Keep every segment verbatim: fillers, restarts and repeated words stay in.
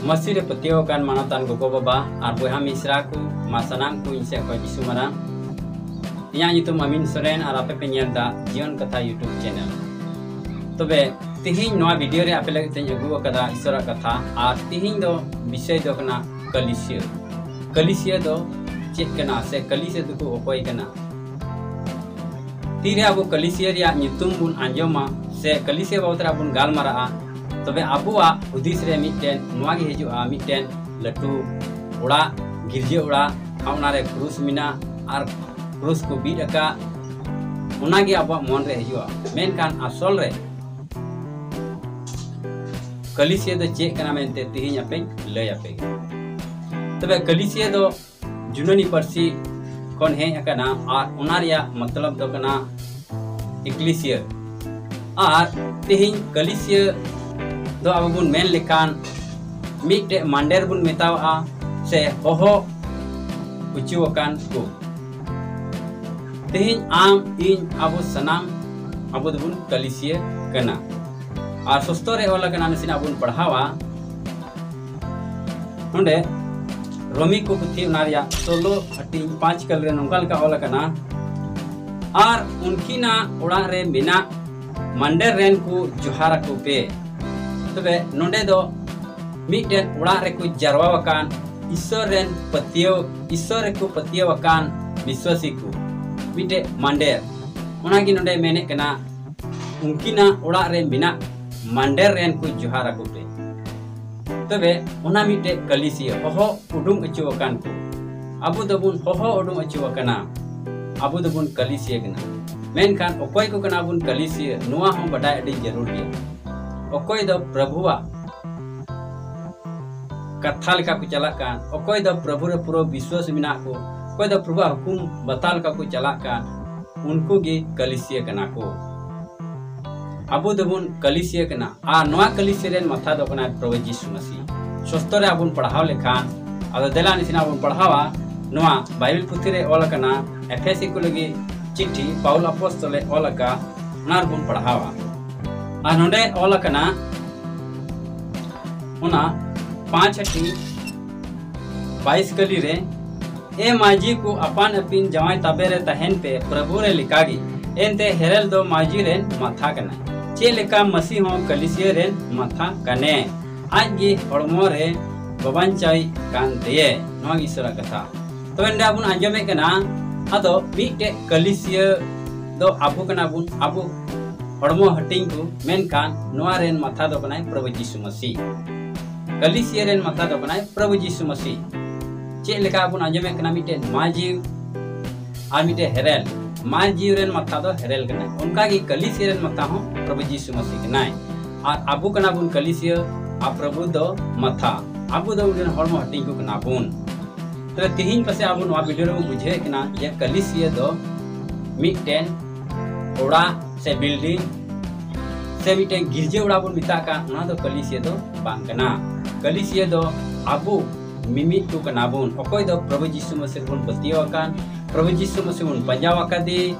ᱢᱟᱹᱥᱤ ᱨᱮ ᱯᱟᱹᱛᱭᱟᱹᱣ ᱟᱠᱟᱱ ᱢᱟᱱᱚᱛᱟᱱ ᱜᱚᱜᱚ ᱵᱟᱵᱟ ᱟᱨ ᱵᱚᱭᱦᱟ ᱢᱤᱥᱨᱟ ᱠᱚ, ᱢᱟ ᱥᱟᱱᱟᱢ ᱠᱚ ᱤᱧ ᱥᱮᱫ ᱠᱷᱚᱱ ᱡᱤᱥᱩ ᱢᱟᱨᱟᱝ᱾ ᱤᱧᱟᱹᱜ ᱧᱩᱛᱩᱢ ᱟᱢᱤᱱ ᱥᱚᱨᱮᱱ ᱟᱨ ᱟᱯᱮ ᱯᱮ ᱧᱮᱞ ᱮᱫᱟ ᱡᱤᱭᱚᱱ ᱠᱟᱛᱷᱟ YouTube channel᱾ ᱛᱚᱵᱮ ᱛᱤᱦᱤᱧ ᱱᱚᱣᱟ video ᱨᱮ ᱟᱯᱮ ᱞᱟᱹᱜᱤᱫ ᱛᱮᱧ ᱟᱹᱜᱩ ᱟᱠᱟᱫᱟ ᱤᱥᱚᱨᱟᱜ ᱠᱟᱛᱷᱟ, ᱟᱨ ᱛᱤᱦᱤᱧ ᱫᱚ ᱵᱤᱥᱚᱭ ᱫᱚ ᱠᱟᱱᱟ ᱠᱟᱹᱞᱤᱥᱤᱭᱟᱹ᱾ ᱠᱟᱹᱞᱤᱥᱤᱭᱟᱹ ᱫᱚ ᱪᱮᱫ ᱠᱟᱱᱟ ᱥᱮ ᱠᱟᱹᱞᱤᱥᱤᱭᱟᱹ ᱫᱚᱠᱚ ᱚᱠᱚᱭ ᱠᱟᱱᱟ? ᱛᱤᱨᱮ ᱟᱵᱚ ᱠᱟᱹᱞᱤᱥᱤᱭᱟᱹ ᱨᱮᱭᱟᱜ ᱧᱩᱛᱩᱢ ᱵᱚᱱ ᱟᱸᱡᱚᱢᱟ ᱥᱮ ᱠᱟᱹᱞᱤᱥᱤᱭᱟᱹ ᱵᱟᱵᱚᱫ ᱨᱮ ᱵᱚᱱ ᱜᱟᱞᱢᱟᱨᱟᱜᱼᱟ, ᱛᱚᱵᱮ ᱟᱵᱚᱣᱟᱜ ᱦᱩᱫᱤᱥ ᱨᱮ ᱢᱤᱫᱴᱮᱱ ᱱᱚᱣᱟ ᱜᱮ ᱦᱤᱡᱩᱜᱼᱟ, ᱢᱤᱫᱴᱮᱱ ᱞᱟᱹᱴᱩ ᱚᱲᱟᱜ, ᱜᱤᱨᱡᱟᱹ ᱚᱲᱟᱜ, ᱟᱨ ᱚᱱᱟᱨᱮ ᱠᱨᱩᱥ ᱢᱮᱱᱟᱜ ᱟᱨ ᱠᱨᱩᱥ ᱠᱚ ᱵᱤᱫ ᱟᱠᱟᱫ, ᱚᱱᱟᱜᱮ ᱟᱵᱚᱣᱟᱜ ᱢᱚᱱ ᱨᱮ ᱦᱤᱡᱩᱜᱼᱟ᱾ ᱢᱮᱱᱠᱷᱟᱱ ᱟᱥᱚᱞ ᱨᱮ ᱠᱟᱹᱞᱤᱥᱤᱭᱟᱹ ᱫᱚ ᱪᱮᱫ ᱠᱟᱱᱟ ᱢᱮᱱᱛᱮ ᱛᱤᱦᱤᱧ ᱟᱯᱮᱧ ᱞᱟᱹᱭ ᱟᱯᱮ ᱜᱮ᱾ ᱛᱚᱵᱮ ᱠᱟᱹᱞᱤᱥᱤᱭᱟᱹ ᱫᱚ ᱡᱩᱱᱟᱹᱱᱤ ᱯᱟᱹᱨᱥᱤ ᱠᱷᱚᱱ ᱦᱮᱡ ᱟᱠᱟᱱᱟ ᱟᱨ ᱚᱱᱟ ᱨᱮᱭᱟᱜ ᱢᱚᱛᱞᱚᱵ ᱫᱚ ᱠᱟᱱᱟ ᱮᱠᱞᱮᱥᱤᱭᱟᱹ᱾ ᱟᱨ ᱛᱮᱦᱮᱧ ᱠᱟᱹᱞᱤᱥᱤᱭᱟᱹ ᱫᱚ ᱟᱵᱚ ᱵᱚᱱ ᱢᱮᱱ ᱞᱮᱠᱷᱟᱱ ᱢᱤᱫᱴᱮᱡ ᱢᱟᱱᱰᱮᱨ ᱵᱚᱱ ᱢᱮᱛᱟᱣᱟᱜᱼᱟ ᱥᱮ ᱦᱚᱦᱚ ᱦᱚᱪᱚ ᱟᱠᱟᱱ ᱠᱚ᱾ ᱛᱮᱦᱮᱧ ᱟᱢ, ᱤᱧ, ᱟᱵᱚ ᱥᱟᱱᱟᱢ ᱟᱵᱚ ᱫᱚᱵᱚᱱ ᱠᱟᱹᱞᱤᱥᱤᱭᱟᱹ ᱠᱟᱱᱟ᱾ ᱟᱨ ᱥᱚᱥᱛᱚ ᱨᱮ ᱚᱞ ᱟᱠᱟᱱᱟ, ᱱᱟᱥᱮᱱᱟᱜ ᱵᱚᱱ ᱯᱟᱲᱦᱟᱣᱟ᱾ ᱱᱚᱰᱮ ᱨᱳᱢᱤ ᱠᱚ ᱯᱩᱛᱷᱤ, ᱚᱱᱟ ᱨᱮᱭᱟᱜ ᱥᱳᱞᱳ ᱦᱟᱹᱴᱤᱧ ᱯᱟᱸᱪ ᱠᱟᱞ ᱨᱮ ᱱᱚᱝᱠᱟ ᱞᱮᱠᱟ ᱚᱞ ᱟᱠᱟᱱᱟ, "ᱟᱨ ᱩᱱᱠᱤᱱᱟᱜ ᱚᱲᱟᱜ ᱨᱮ ᱢᱮᱱᱟᱜ ᱢᱟᱱᱰᱮᱨ ᱨᱮᱱ ᱠᱚ ᱡᱚᱦᱟᱨ ᱟᱠᱚ ᱯᱮ᱾" ᱛᱚᱵᱮ ᱱᱚᱰᱮ ᱫᱚ ᱢᱤᱫᱴᱮᱱ ᱚᱲᱟᱜ ᱨᱮᱠᱚ ᱡᱟᱨᱣᱟ ᱟᱠᱟᱱ ᱤᱥᱥᱚᱨ ᱨᱮᱱ ᱯᱟᱹᱛᱭᱟᱹᱣ, ᱤᱥᱥᱚᱨ ᱨᱮᱠᱚ ᱯᱟᱹᱛᱭᱟᱹᱣ ᱟᱠᱟᱱ ᱵᱤᱥᱣᱟᱥᱤ ᱠᱚ, ᱢᱤᱫᱴᱮᱡ ᱢᱟᱱᱰᱮᱨ, ᱚᱱᱟᱜᱮ ᱱᱚᱰᱮ ᱢᱮᱱᱮᱫ ᱠᱟᱱᱟ, ᱩᱱᱠᱤᱱᱟᱜ ᱚᱲᱟᱜ ᱨᱮ ᱢᱮᱱᱟᱜ ᱢᱟᱱᱰᱮᱨ ᱨᱮᱱ ᱠᱚ ᱡᱚᱦᱟᱨ ᱟᱠᱚ ᱯᱮ᱾ ᱛᱚᱵᱮ ᱚᱱᱟ ᱢᱤᱫᱴᱮᱡ ᱠᱟᱹᱞᱤᱥᱤᱭᱟᱹ, ᱦᱚᱦᱚ ᱩᱰᱩᱝ ᱦᱚᱪᱚ ᱟᱠᱟᱱ ᱠᱚ᱾ ᱟᱵᱚ ᱫᱚᱵᱚᱱ ᱦᱚᱦᱚ ᱩᱰᱩᱝ ᱦᱚᱪᱚ ᱟᱠᱟᱱᱟ, ᱟᱵᱚ ᱫᱚᱵᱚᱱ ᱠᱟᱹᱞᱤᱥᱤᱭᱟᱹ ᱠᱟᱱᱟ᱾ ᱢᱮᱱᱠᱷᱟᱱ ᱚᱠᱚᱭ ᱠᱚ ᱠᱟᱱᱟ ᱵᱚᱱ ᱠᱟᱹᱞᱤᱥᱤᱭᱟᱹ, ᱱᱚᱣᱟ ᱦᱚᱸ ᱵᱟᱰᱟᱭ ᱟᱹᱰᱤ ᱡᱟᱹᱨᱩᱲ ᱜᱮᱭᱟ᱾ ᱚᱠᱚᱭ ᱫᱚ ᱯᱨᱚᱵᱷᱩᱣᱟᱜ ᱠᱟᱛᱷᱟ ᱞᱮᱠᱟ ᱠᱚ ᱪᱟᱞᱟᱜ ᱠᱟᱱ, ᱚᱠᱚᱭ ᱫᱚ ᱯᱨᱚᱵᱷᱩ ᱨᱮ ᱯᱩᱨᱟᱹ ᱵᱤᱥᱣᱟᱥ ᱢᱮᱱᱟᱜ ᱠᱚ, ᱚᱠᱚᱭ ᱫᱚ ᱯᱨᱚᱵᱷᱩᱣᱟᱜ ᱦᱩᱠᱩᱢ ᱵᱟᱛᱟᱣ ᱞᱮᱠᱟ ᱠᱚ ᱪᱟᱞᱟᱜ ᱠᱟᱱ, ᱩᱱᱠᱩ ᱜᱮ ᱠᱟᱹᱞᱤᱥᱤᱭᱟᱹ ᱠᱟᱱᱟ ᱠᱚ᱾ ᱟᱵᱚ ᱫᱚᱵᱚᱱ ᱠᱟᱹᱞᱤᱥᱤᱭᱟᱹ ᱠᱟᱱᱟ, ᱟᱨ ᱱᱚᱣᱟ ᱠᱟᱹᱞᱤᱥᱤᱭᱟᱹ ᱨᱮᱱ ᱢᱟᱛᱷᱟ ᱫᱚ ᱠᱟᱱᱟᱭ ᱯᱨᱚᱵᱷᱩ ᱡᱤᱥᱩ ᱢᱟᱹᱥᱤ᱾ ᱥᱚᱥᱛᱚ ᱨᱮ ᱟᱵᱚᱱ ᱯᱟᱲᱦᱟᱣ ᱞᱮᱠᱷᱟᱱ, ᱟᱫᱚ ᱫᱮᱞᱟ ᱱᱟᱥᱮᱱᱟᱜ ᱵᱚᱱ ᱯᱟᱲᱦᱟᱣᱟ ᱱᱚᱣᱟ ᱵᱟᱭᱵᱮᱞ ᱯᱩᱛᱷᱤ ᱨᱮ ᱚᱞ ᱟᱠᱟᱱᱟ, ᱮᱯᱷᱮᱥᱤ ᱠᱚ ᱞᱟᱹᱜᱤᱫ ᱪᱤᱴᱷᱤ ᱯᱟᱣᱩᱞ ᱟᱯᱚᱥᱛᱚᱞ ᱮ ᱚᱞ ᱟᱠᱟᱫ, ᱚᱱᱟ ᱨᱮᱵᱚᱱ ᱯᱟᱲᱦᱟᱣᱟ᱾ ᱟᱨ ᱱᱚᱰᱮ ᱚᱞ ᱟᱠᱟᱱᱟ, ᱚᱱᱟ ᱯᱟᱸᱪ ᱦᱟᱹᱴᱤᱧ ᱵᱟᱭᱤᱥ ᱠᱟᱹᱞᱤ ᱨᱮ, ᱮ ᱢᱟᱹᱡᱷᱤ ᱠᱚ, ᱟᱯᱟᱱ ᱟᱹᱯᱤᱱ ᱡᱟᱶᱟᱭ ᱛᱟᱵᱮ ᱨᱮ ᱛᱟᱦᱮᱱ ᱯᱮ, ᱯᱨᱚᱵᱷᱩ ᱨᱮ ᱞᱮᱠᱟᱜᱮ᱾ ᱮᱱᱛᱮ ᱦᱮᱨᱮᱞ ᱫᱚ ᱢᱟᱹᱡᱷᱤ ᱨᱮᱱ ᱢᱟᱛᱷᱟ ᱠᱟᱱᱟᱭ, ᱪᱮᱫ ᱞᱮᱠᱟ ᱢᱟᱹᱥᱤ ᱦᱚᱸ ᱠᱟᱹᱞᱤᱥᱤᱭᱟᱹ ᱨᱮᱱ ᱢᱟᱛᱷᱟ ᱠᱟᱱᱮ, ᱟᱡ ᱜᱮ ᱦᱚᱲᱢᱚ ᱨᱮ ᱵᱟᱵᱟᱧᱪᱟᱭ ᱠᱟᱱ ᱛᱮᱭᱮ᱾ ᱱᱚᱣᱟ ᱜᱮ ᱤᱥᱚᱨᱟᱜ ᱠᱟᱛᱷᱟ᱾ ᱛᱚᱵᱮ ᱱᱚᱰᱮ ᱟᱵᱚ ᱵᱚᱱ ᱟᱸᱡᱚᱢᱮᱫ ᱠᱟᱱᱟ, ᱟᱫᱚ ᱢᱤᱫᱴᱮᱡ ᱠᱟᱹᱞᱤᱥᱤᱭᱟᱹ ᱫᱚ ᱟᱵᱚ ᱠᱟᱱᱟ ᱵᱚᱱ, ᱟᱵᱚ ᱦᱚᱲᱢᱚ ᱦᱟᱹᱴᱤᱧ ᱠᱚ, ᱢᱮᱱᱠᱷᱟᱱ ᱱᱚᱣᱟ ᱨᱮᱱ ᱢᱟᱛᱷᱟ ᱫᱚ ᱠᱟᱱᱟᱭ ᱯᱨᱚᱵᱷᱩ ᱡᱤᱥᱩ ᱢᱟᱹᱥᱤ᱾ ᱠᱟᱹᱞᱤᱥᱤᱭᱟᱹ ᱨᱮᱱ ᱢᱟᱛᱷᱟ ᱫᱚ ᱠᱟᱱᱟᱭ ᱯᱨᱚᱵᱷᱩ ᱡᱤᱥᱩ ᱢᱟᱹᱥᱤ᱾ ᱪᱮᱫ ᱞᱮᱠᱟ ᱟᱵᱚ ᱵᱚᱱ ᱟᱸᱡᱚᱢᱮᱫ ᱠᱟᱱᱟ, ᱢᱤᱫᱴᱮᱱ ᱢᱟᱹᱡᱷᱤ ᱟᱨ ᱢᱤᱫᱴᱮᱱ ᱦᱮᱨᱮᱞ᱾ ᱢᱟᱹᱡᱷᱤ ᱨᱮᱱ ᱢᱟᱛᱷᱟ ᱫᱚ ᱦᱮᱨᱮᱞ ᱠᱟᱱᱟᱭ, ᱚᱱᱠᱟᱜᱮ ᱠᱟᱹᱞᱤᱥᱤᱭᱟᱹ ᱨᱮᱱ ᱢᱟᱛᱷᱟ ᱦᱚᱸ ᱯᱨᱚᱵᱷᱩ ᱡᱤᱥᱩ ᱢᱟᱹᱥᱤ ᱠᱟᱱᱟᱭ᱾ ᱟᱨ ᱟᱵᱚ ᱠᱟᱱᱟ ᱵᱚᱱ ᱠᱟᱹᱞᱤᱥᱤᱭᱟᱹ, ᱟᱨ ᱯᱨᱚᱵᱷᱩ ᱫᱚ ᱢᱟᱛᱷᱟ᱾ ᱟᱵᱚ ᱫᱚ ᱩᱱᱤ ᱨᱮᱱ ᱦᱚᱲᱢᱚ ᱦᱟᱹᱴᱤᱧ ᱠᱚ ᱠᱟᱱᱟ ᱵᱚᱱ᱾ ᱛᱚᱵᱮ ᱛᱤᱦᱤᱧ ᱯᱟᱥᱮ ᱟᱵᱚ ᱱᱚᱣᱟ ᱵᱷᱤᱰᱤᱭᱳ ᱨᱮᱵᱚᱱ ᱵᱩᱡᱷᱟᱹᱣᱮᱫ ᱠᱟᱱᱟ ᱡᱮ ᱠᱟᱹᱞᱤᱥᱤᱭᱟᱹ ᱫᱚ ᱢᱤᱫᱴᱮᱱ ᱚᱲᱟᱜ ᱥᱮ ᱵᱤᱞᱰᱤᱝ ᱥᱮ ᱢᱤᱫᱴᱮᱱ ᱜᱤᱨᱡᱟᱹ ᱚᱲᱟᱜ ᱵᱚᱱ ᱢᱮᱛᱟᱜ ᱠᱟᱱ, ᱚᱱᱟ ᱫᱚ ᱠᱟᱹᱞᱤᱥᱤᱭᱟᱹ ᱫᱚ ᱵᱟᱝ ᱠᱟᱱᱟ᱾ ᱠᱟᱹᱞᱤᱥᱤᱭᱟᱹ ᱫᱚ ᱟᱵᱚ ᱢᱤᱢᱤᱫ ᱠᱚ ᱠᱟᱱᱟ ᱵᱚᱱ, ᱚᱠᱚᱭ ᱫᱚ ᱯᱨᱚᱵᱷᱩ ᱡᱤᱥᱩ ᱢᱟᱹᱥᱤ ᱨᱮᱵᱚᱱ ᱯᱟᱹᱛᱭᱟᱹᱣ ᱟᱠᱟᱱ, ᱯᱨᱚᱵᱷᱩ ᱡᱤᱥᱩ ᱢᱟᱹᱥᱤ ᱵᱚᱱ ᱯᱟᱸᱡᱟ ᱟᱠᱟᱫᱮ,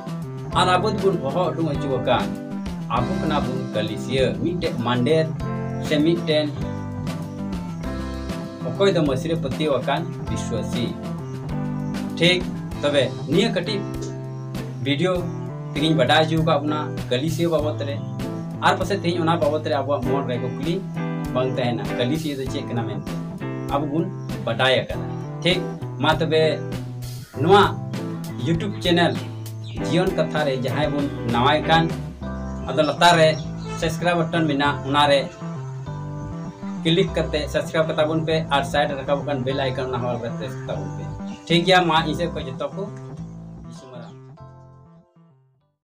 ᱟᱨ ᱟᱵᱚ ᱫᱚᱵᱚᱱ ᱦᱚᱦᱚ ᱩᱰᱩᱝ ᱦᱚᱪᱚ ᱟᱠᱟᱱ᱾ ᱟᱵᱚ ᱠᱟᱱᱟ ᱵᱚᱱ ᱠᱟᱹᱞᱤᱥᱤᱭᱟᱹ, ᱢᱤᱫᱴᱮᱱ ᱢᱟᱱᱰᱮᱨ ᱥᱮ ᱢᱤᱫᱴᱮᱱ ᱚᱠᱚᱭ ᱫᱚ ᱢᱟᱹᱥᱤ ᱨᱮ ᱯᱟᱹᱛᱭᱟᱹᱣ ᱟᱠᱟᱱ ᱵᱤᱥᱣᱟᱥᱤ᱾ ᱴᱷᱤᱠ, ᱛᱚᱵᱮ ᱱᱤᱭᱟᱹ ᱠᱟᱹᱴᱤᱡ ᱵᱷᱤᱰᱤᱭᱳ ᱛᱮᱜᱮᱧ ᱵᱟᱰᱟᱭ ᱦᱚᱪᱚ ᱟᱠᱟᱫ ᱵᱚᱱᱟ ᱠᱟᱹᱞᱤᱥᱤᱭᱟᱹ ᱵᱟᱵᱚᱛ ᱨᱮ, ᱟᱨ ᱯᱟᱥᱮᱡ ᱛᱮᱦᱮᱧ ᱚᱱᱟ ᱵᱟᱵᱚᱛ ᱨᱮ ᱟᱵᱚᱣᱟᱜ ᱢᱚᱱ ᱨᱮ ᱠᱩᱠᱞᱤ ᱵᱟᱝ ᱛᱟᱦᱮᱱᱟ, ᱠᱟᱹᱞᱤᱥᱤᱭᱟᱹ ᱫᱚ ᱪᱮᱫ ᱠᱟᱱᱟ ᱢᱮᱱᱛᱮ ᱟᱵᱚ ᱵᱚᱱ ᱵᱟᱰᱟᱭ ᱟᱠᱟᱫᱟ᱾ ᱴᱷᱤᱠ, ᱢᱟ ᱛᱚᱵᱮ ᱱᱚᱣᱟ YouTube ᱪᱮᱱᱮᱞ ᱡᱤᱭᱚᱱ ᱠᱟᱛᱷᱟ ᱨᱮ ᱡᱟᱦᱟᱸᱭ ᱵᱚᱱ ᱱᱟᱣᱟᱭ ᱠᱟᱱ, ᱟᱫᱚ ᱞᱟᱛᱟᱨ ᱨᱮ ᱥᱟᱵᱥᱠᱨᱟᱭᱤᱵ ᱵᱟᱴᱚᱱ ᱢᱮᱱᱟᱜᱼᱟ, ᱚᱱᱟ ᱨᱮ ᱠᱞᱤᱠ ᱠᱟᱛᱮ ᱥᱟᱵᱥᱠᱨᱟᱭᱤᱵ ᱠᱟᱛᱟ ᱵᱚᱱ ᱯᱮ ᱟᱨ ᱥᱟᱭᱤᱰ ᱨᱮ ᱨᱟᱠᱟᱵᱚᱜ ᱠᱟᱱ ᱵᱮᱞ ᱟᱭᱠᱚᱱ, ᱚᱱᱟ ᱦᱚᱸ ᱯᱨᱮᱥ ᱠᱟᱛᱟ ᱵᱚᱱ ᱯᱮ᱾ ᱴᱷᱤᱠ ᱜᱮᱭᱟ, ᱢᱟ ᱤᱧ ᱥᱮᱫ ᱠᱷᱚᱱ ᱡᱚᱛᱚ ᱠᱚ